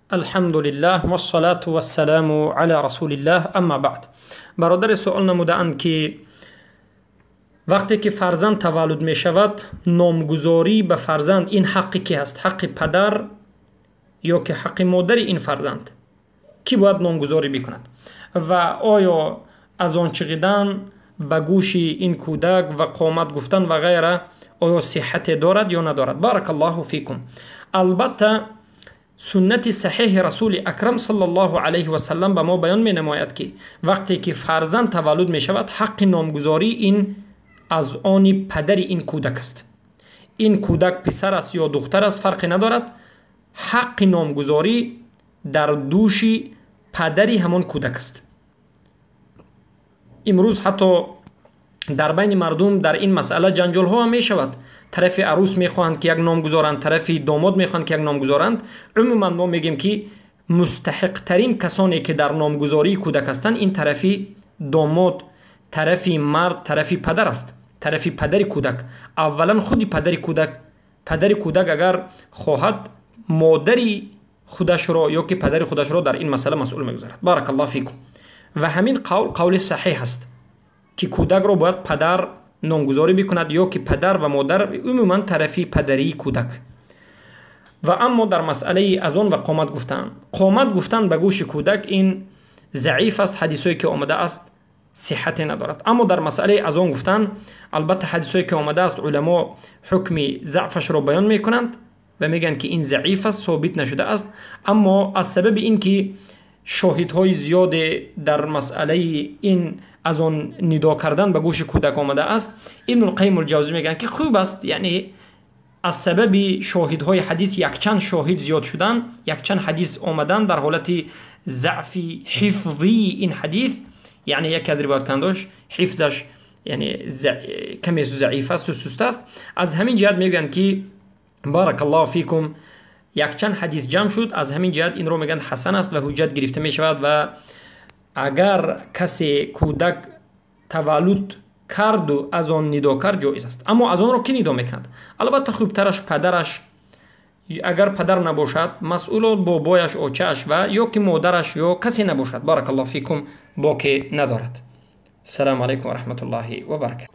Алҳамдулиллаҳ вассалату вассаламу ала расулиллаҳ, амма баъд. Бародаре суол намудаанд, ки вақте ки фарзанд таваллуд мешавад, номгузорӣ ба фарзанд ин ҳаққи ки ҳаст? Ҳаққи падар ё ки ҳаққи модари ин фарзанд? Кӣ бояд номгузорӣ бикунад? Ва оё аз он чиғидан ба гӯши ин кӯдак ва қомат гуфтан ва ғайра оё сиҳҳате дорад ё надорад? Баракаллоҳу фикум. Албатта, суннати саҳеҳи Расули Акрам саллаллоҳу алайҳи васаллам ба мо баён менамояд, ки вақте ки фарзанд таваллуд мешавад, ҳаққи номгузорӣ ин аз они падари ин кӯдак аст. Ин кӯдак писар аст ё духтар аст, фарқе надорад, ҳаққи номгузорӣ дар дӯши падари ҳамон кӯдак аст. Имрӯз ҳатто дар байни мардум дар ин масъала ҷанҷолҳо ҳам мешавад. Тарафи арӯс мехоҳанд, ки як ном гузоранд, тарафи домод мехоҳанд, ки як ном гузоранд. Умуман мо мегӯем, ки мустаҳиқтарин касоне, ки дар номгузории кӯдак ҳастанд, ин тарафи домод, тарафи мард, тарафи падар аст, тарафи падари кӯдак. Аввалан худи падари кӯдак. Падари кӯдак агар хоҳад, модари худашро ё ки падари худашро дар ин масъала масъул мегузорад. Баракаллоҳу фикум. Ва ҳамин қавл қавли саҳеҳ аст, ки кӯдакро бояд падар номгузорӣ бикунад ё ки падар ва модар, умуман тарафи падарии кӯдак. Ва аммо дар масъалаи азон ва қомат гуфтан, қомат гуфтан ба гӯши кӯдак ин заиф аст, ҳадисое ки омадааст, сиҳҳате надорад. Аммо дар масъалаи азон гуфтан, албатта, ҳадисое ки омадааст, уламо ҳукми заъфашро баён мекунанд ва мегӯянд, ки ин заиф аст, собит нашудааст. Аммо аз сабаби ин ки шоҳидҳои зиёде дар масъалаи ин аз он нидо кардан ба гӯши кӯдак омадааст, Ибнулқайим Улҷавзӣ мегӯянд, ки хуб аст, яъне аз сабаби шоҳидҳои ҳадис, якчанд шоҳид зиёд шудан, якчанд ҳадис омадан дар ҳолати заъфи ҳифзии ин ҳадис, яъне яке аз ривояткунандош ҳифзаш, яъне, каме заиф асту суст аст. Аз ҳамин ҷиҳат мегӯянд, ки, баракаллоҳу фикум, якчанд ҳадис ҷамъ шуд, аз ҳамин ҷиҳат инро мегӯянд, ҳасан аст ва ҳуҷҷат гирифта мешавад. Ва агар касе кӯдак таваллуд карду аз он нидо кард, ҷоиз аст. Аммо аз онро кӣ нидо мекунад? Албатта, хубтараш падараш. Агар падар набошад, масъуло бобояш, очааш ва ё ки модараш, ё касе набошад, баракаллоҳу фикум, боке надорад. Ассалому алайкум ва раҳматуллоҳи ва баракату.